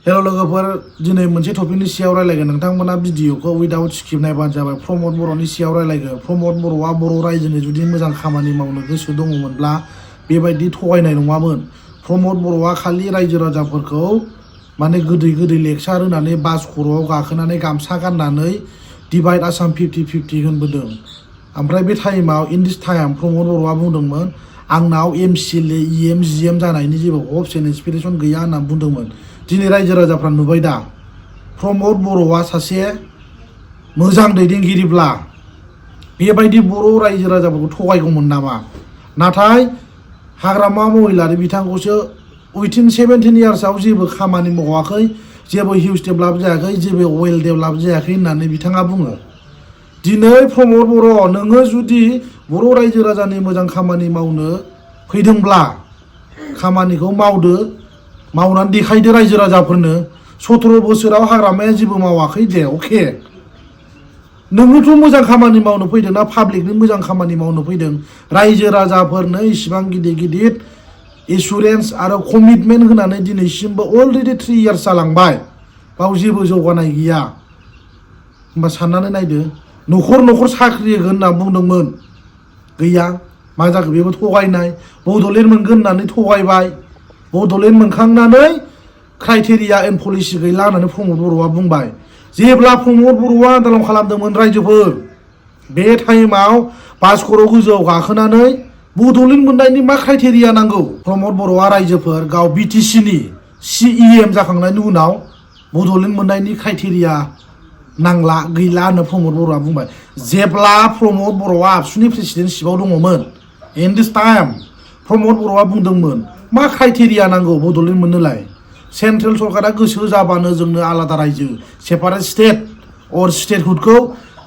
hello लोगोफोर दिनै मोनसे टपिकनि सायाव रायलायगोन नोंथांमोना भिडिअखौ उइदाउट स्क्रिप्ट नायबानो जाबाय प्रमद बर'नि सायाव रायलायगोन प्रमद बर'आ बर' रायजोनि जुदि मोजां खामानि मावनो गोसो दङमोनब्ला बेबायदि थगायनाय नङामोन प्रमद बर'आ खालि रायजो राजाफोरखौ माने गोदै लेक्सार होनानै बास खर'आव गाखोनानै गामसा गाननानै डिभाइड आसाम 50-50 होनबोदों ओमफ्राय बे टाइमाव इन दिस टाइम प्रमद बर'आ बुंदोंमोन आंनाव एमसिएलए इएम जिएम जानायनि जेबो हप्स एन्ड एसपिरेसन गैया होनना बुंदोंमोन दिनै रायजो राजाफ्रा नुबाय दा प्रमद बर'आ सासे मोजां दैदेनगिरिब्ला बेबायदि बर' रायजो राजाफोरखौ थगायगौमोन नामा नाथाय हाग्रामा महिलारि बिथांखौसो उइथिन 17 इयार्सआव जेबो खामानि मावाखै जेबो हिउज डेभेलप जायाखै जेबो वेल डेभेलप जायाखै होननानै बिथाङा बुङो दिनै प्रमद बर' नोङो जुदि बर' रायजो राजानि मोजां खामानि मावनो फैदोंब्ला खामानिखौ मावदो मावनानै देखायदो रायजो राजाफोरनो 17 बोसोराव हाग्रामाया जेबो मावाखै दे अके नोङोथ' मोजां खामानि मावनो फैदों ना पाब्लिकनि मोजां खामानि मावनो फैदों रायजो राजाफोरनो इसिबां गिदिर एसुरेन्स आरो कमिटमेन्ट होनानै दिनैसिमबो अलरेडि 3 इयार्स जालांबाय बाव जेबो जौगानाय गैया होमबा साननानै नायदो न'खर साख्रि होगोन होनना बुंदोंमोन गैया मा जाखो बेबो थगायनाय बड'लेण्ड मोनगोन होननानै थगायबाय बड'लेण्ड मोनखांनानै क्राइटेरिया एन्ड पलिसि गैला होननानै प्रमद बर'आ बुंबाय जेब्ला प्रमद बर'आ आन्दालन खालामदोंमोन रायजोफोर बे टाइमाव बास खर' गोजौआव गाखोनानै बड'लेण्ड मोननायनि मा क्राइटेरिया नांगौ प्रमद बर'आ रायजोफोर गाव बिटिसिनि सिइएम जाखांनायनि उनाव बड'लेण्ड मोननायनि क्राइटेरिया नांला गैला होनना प्रमद बर'आ बुंबाय जेब्ला प्रमद बर'आ आबसुनि प्रेसिडेन्टशिपआव दङमोन इन दिस टाइम प्रमद बर'आ बुंदोंमोन मा क्राइटेरिया नांगौ बड'लेण्ड मोननोलाय सेन्ट्रेल सरकारा गोसो जाबानो जोंनो आलादा रायजो सेपारेट स्टेट अर स्टेटहुडखौ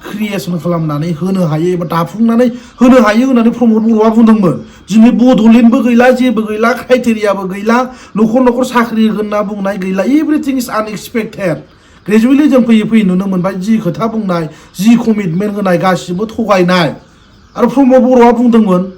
क्रिएसन खालामनानै होनो हायो एबा दाफुंनानै होनो हायो होननानै प्रमद बर'आ बुंदोंमोन दिनै बड'लेण्डबो गैला जेबो गैला क्राइटेरियाबो गैला न'खर साख्रि होगोन होनना बुंनाय गैला एभ्रिथिं इज आनएक्सपेक्टेड ग्रेजुवेलि जों फैयै नुनो मोनबाय जि खोथा बुंनाय जि कमिटमेन्ट होनाय गासिबो थगायनाय आरो प्रमद बर'आ बुंदोंमोन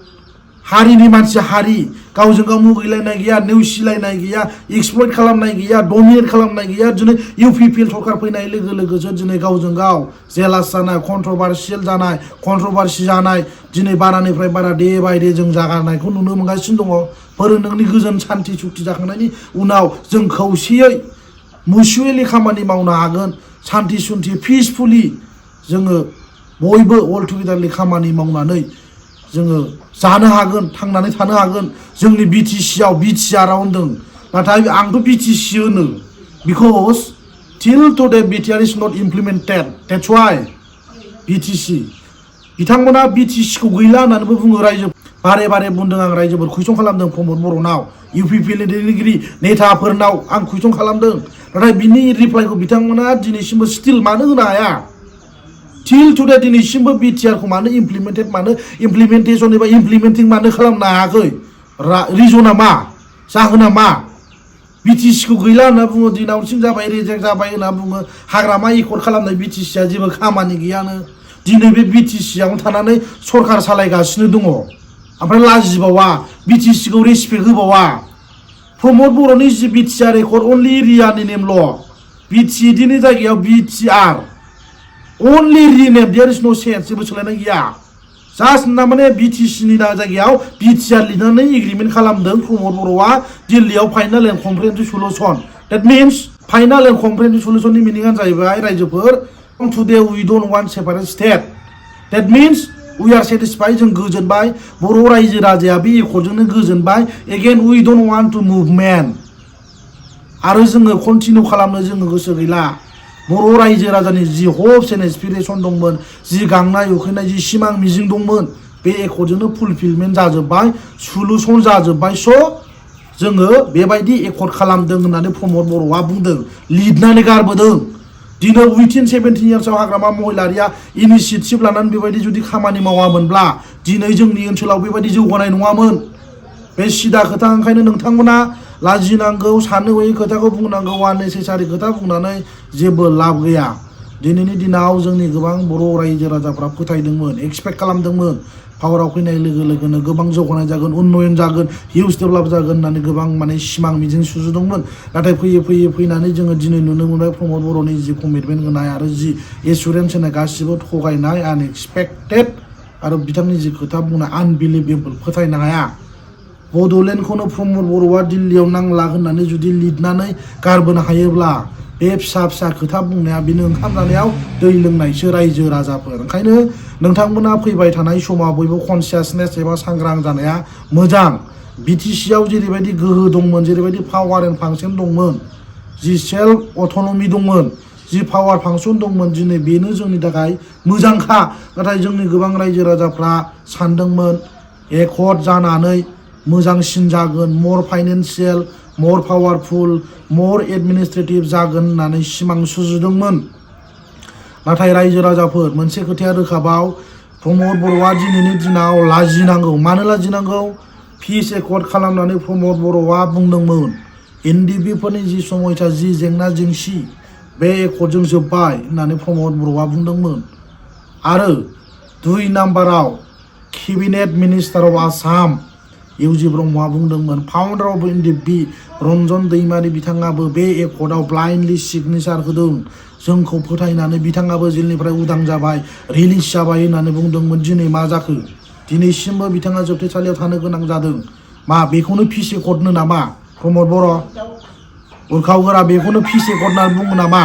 हारिनि मानसि हारि गावजों गाव मुगैलायनाय गैया नेवसिलायनाय गैया एक्सप्लइट खालामनाय गैया डमिनेट खालामनाय गैया दिनै इउपिपिएल सरकार फैनाय लोगोसो दिनै गावजों गाव जेलास जानाय कन्ट्रभार्सियेल जानाय कन्ट्रभार्सि जानाय दिनै बारानिफ्राय बारा डे बाय डे जों जागारनायखौ नुनो मोनगासिनो दङ फोरोंनोंनि गोजोन शान्ति सुक्ति जाखांनायनि उनाव जों खौसेयै मुसुवेलि खामानि मावनो हागोन शान्ति सुन्ति पिसफुलि जोङो बयबो अल टुगेदारलि खामानि मावनानै जोङो जानो हागोन थांनानै थानो हागोन जोंनि बिटिसिआव बिटिआरआव होनदों नाथाय आंथ' बिटिसि होनो because till today BTR is not implemented that's why BTC बिथांमोना बिटिसिखौ गैला होननानैबो बुङो रायजो बारे बुंदों आं रायजोफोर कुइसन खालामदों प्रमद बर'नाव इउपिपिएलनि दैदेनगिरि नेताफोरनाव आं कुइसन खालामदों नाथाय बिनि रिप्लाइखौ बिथांमोना दिनैसिमबो स्टिल मानो होनो हाया टिल टुडे दिनैसिमबो बिटिआरखौ मानो इमप्लिमेन्टेसन एबा इमप्लिमेन्टिं मानो खालामनो हायाखै रिजना मा जाहोना मा बिटिसिखौ गैला होनना बुङो दिनावसिम जाबाय रिजेक्ट जाबाय होनना बुङो हाग्रामा एकर्ड खालामनाय बिटिसिआ जेबो खामानि गैयानो दिनै बे बिटिसिआवनो थानानै सरकार सालायगासिनो दङ ओमफ्राय लाजिबावा बिटिसिखौ रेसपेक्ट होबावा प्रमद बर'नि जि बिटिआर रेकर्ड अनलि एरियानि नेमल' बिटिडिनि जायगायाव BTR only rename there is no sense जेबो सोलायनाय गैया जास्ट ना माने बिटिसिनि जायगायाव बिटिआर लिरनानै एग्रिमेन्ट खालामदों प्रमद बर'आ दिल्लीयाव final and comprehensive solution that means final and comprehensive सल्युशननि मिनिंआ जाहैबाय रायजोफोर today we don't want separate state that means we are satisfied जों गोजोनबाय बर' रायजो राजाया बे एकर्डजोंनो गोजोनबाय again we don't want to movement आरो जोङो कन्टिनिउ खालामनो जोङो गोसो गैला बर' रायजो राजानि जि हप्स एन्ड एसपिरेसन दंमोन जि गांनाय उखैनाय जि सिमां मिजिं दंमोन बे एकर्डजोंनो फुलफिलमेन्ट जाजोब्बाय सल्युशन जाजोब्बाय स' जोङो बेबायदि एकर्ड खालामदों होननानै प्रमद बर'आ बुंदों लिरनानै गारबोदों दिनै उइथिन 17 इयार्सआव हाग्रामा महिलारिया इनिसिएटिभ लानानै बेबायदि जुदि खामानि मावामोनब्ला दिनै जोंनि ओनसोलाव बेबायदि जौगानाय नङामोन बे सिदा खोथा ओंखायनो नोंथांमोना लाजिनांगौ साननो गैयै खोथाखौ बुंनांगौ आननेसेसारि खोथा बुंनानै जेबो लाब गैया दिनैनि दिनाव जोंनि गोबां बर' रायजो राजाफ्रा फोथायदोंमोन एक्सपेक्ट खालामदोंमोन पावाराव फैनाय लोगो लोगोनो गोबां जौगानाय जागोन उन्नयन जागोन हिउज डेभेलप जागोन होननानै गोबां माने सिमां मिजिं सुजुदोंमोन नाथाय फैयै फैनानै जोङो दिनै नुनो मोनबाय प्रमद बर'नि जि कमिटमेन्ट होनाय आरो जि एसुरेन्स होनाय गासिबो थगायनाय आनएक्सपेक्टेड आरो बिथांनि जि खोथा बुंनाय आनबिलिभेबल फोथायनो हाया बड'लेण्डखौनो प्रमद बर'आ दिल्लीयाव नांला होननानै जुदि लिरनानै गारबोनो हायोब्ला बे फिसा फिसा खोथा बुंनाया बेनो ओंखाम जानायाव दै लोंनायसो रायजो राजाफोर ओंखायनो नोंथांमोना फैबाय थानाय समाव बयबो कनसियासनेस एबा सांग्रां जानाया मोजां बिटिसिआव जेरैबायदि गोहो दंमोन जेरैबायदि पावार एन्ड फांसन दंमोन जि सेल्फ अट'नमि दंमोन जि पावार फांसन दंमोन दिनै बेनो जोंनि थाखाय मोजांखा नाथाय जोंनि गोबां रायजो राजाफ्रा सानदोंमोन एकर्ड जानानै मोजांसिन जागोन मर फाइनेन्सियेल मर पावारफुल मर एडमिनिस्ट्रेटिभ जागोन होननानै सिमां सुजुदोंमोन नाथाय रायजो राजाफोर मोनसे खोथाया रोखाबाव प्रमद बर'आ दिनैनि दिनाव लाजिनांगौ मानो लाजिनांगौ पिस एकर्ड खालामनानै प्रमद बर'आ बुंदोंमोन एनडिपिफोरनि जि समयसा जि जेंना जेंसि बे एकर्डजों जोब्बाय होननानै प्रमद बर'आ बुंदोंमोन आरो 2 नाम्बाराव केबिनेट मिनिस्टार अफ आसाम इउजि ब्रह्मआ बुंदोंमोन फाउन्डार अफ एनडिपि रन्जन दैमारि बिथाङाबो बे एकर्डआव ब्लाइन्डलि सिगनेचार होदों जोंखौ फोथायनानै बिथाङाबो जेलनिफ्राय उदां जाबाय रिलिज जाबाय होननानै बुंदोंमोन दिनै मा जाखो दिनैसिमबो बिथाङा जोबथेसालियाव थानो गोनां जादों मा बेखौनो पिस एकर्डनो नामा प्रमद बर' उरखावगोरा बेखौनो पिस एकर्ड होननानै बुङो नामा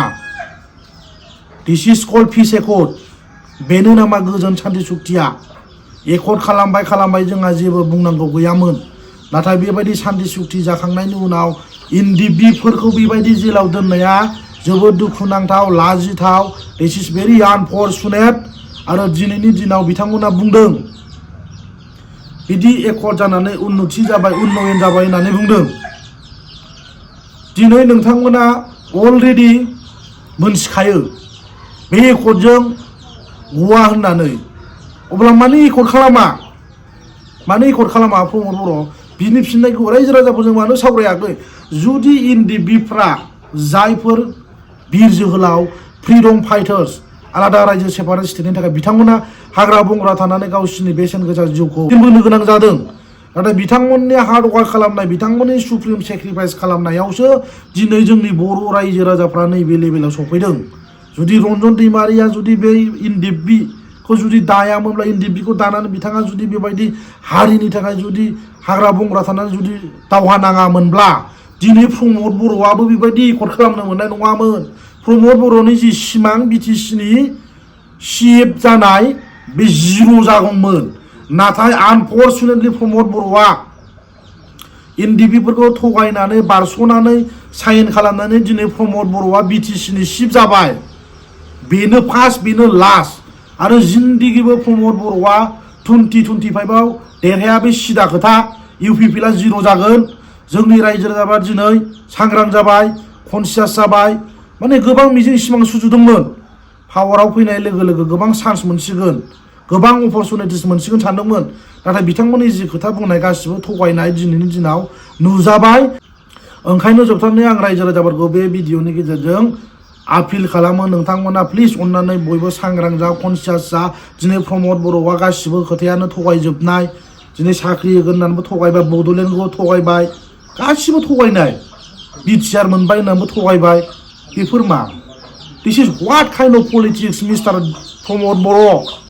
दिस इज कल्ड पिस एकर्ड बेनो नामा गोजोन सान्थि सुक्तिया एकर्ड खालामबाय जोंहा जेबो बुंनांगौ गैयामोन नाथाय बेबायदि सान्थि सुक्ति जाखांनायनि उनाव एनडिपिफोरखौ बेबायदि जेलाव दोननाया जोबोद दुखुनांथाव लाजिथाव दिस इज भेरि आनफर्चुनेट आरो दिनैनि दिनाव बिथांमोना बुंदों बिदि एकर्ड जानानै उन्नति जाबाय उन्नयन जाबाय होननानै बुंदों दिनै नोंथांमोना अलरेडि मोनथिखायो बे एकर्डजों गवा होननानै अब्ला मानो एकर्ड खालामा प्रमद बर' बिनि फिननायखौ रायजो राजाफोरजों मानो सावरायाखै जुदि एनडिपिफ्रा जायफोर बिर जोहोलाव फ्रिडम फाइटार्स आलादा रायजो सेपारेट स्टेटनि थाखाय बिथांमोना हाग्रा बंग्रा थानानै गावसिनि बेसेन गोसा जिउखौ होनो गोनां जादों नाथाय बिथांमोननि हार्ड वार्क खालामनाय बिथांमोननि सुप्रिम सेक्रिफाइस खालामनायावसो दिनै जोंनि बर' रायजो राजाफ्रा नैबे लेभेलाव सफैदों जुदि रन्जन दैमारिया जुदि बे एनडिपिखौ जुदि दायामोनब्ला एनडिपिखौ दानानै बिथाङा जुदि बेबायदि हारिनि थाखाय जुदि हाग्रा बंग्रा थानानै जुदि दावहा नाङामोनब्ला दिनै प्रमद बर'आबो बेबायदि एकर्ड खालामनो मोननाय नङामोन प्रमद बर'नि जि सिमां बिटिसिनि चिफ जानाय बे जिर' जागौमोन नाथाय आनफर्चुनेटलि प्रमद बर'आ एनडिपिफोरखौ थगायनानै बारस'नानै साइन खालामनानै दिनै प्रमद बर'आ बिटिसिनि चिफ जाबाय बेनो फार्स्ट बेनो लास्ट आरो जिन्दिगिबो प्रमद बर'आ 2025आव देरहाया बे सिदा खोथा इउपिपिएलआ जिर' जागोन जोंनि रायजो राजाफ्रा दिनै सांग्रां जाबाय कनसियास जाबाय माने गोबां मिजिं सिमां सुजुदोंमोन पावाराव फैनाय लोगो लोगो गोबां चान्स मोनसिगोन गोबां अपरचुनिटिस मोनसिगोन सानदोंमोन नाथाय बिथांमोननि जि खोथा बुंनाय गासिबो थगायनाय दिनैनि दिनाव नुजाबाय ओंखायनो जोबथारनायाव आं रायजो राजाफोरखौ बे भिडिअनि गेजेरजों आपिल खालामो नोंथांमोना प्लिज अननानै बयबो सांग्रां जा कनसियास जा दिनै प्रमद बर'आ गासिबो खोथायानो थगायजोबनाय दिनै साख्रि होगोन होननानैबो थगायबाय बड'लेण्डखौ थगायबाय गासिबो थगायनाय बिटिआर मोनबाय होननानैबो थगायबाय बेफोर मा this is what kind of politics mister Pramod Bodo'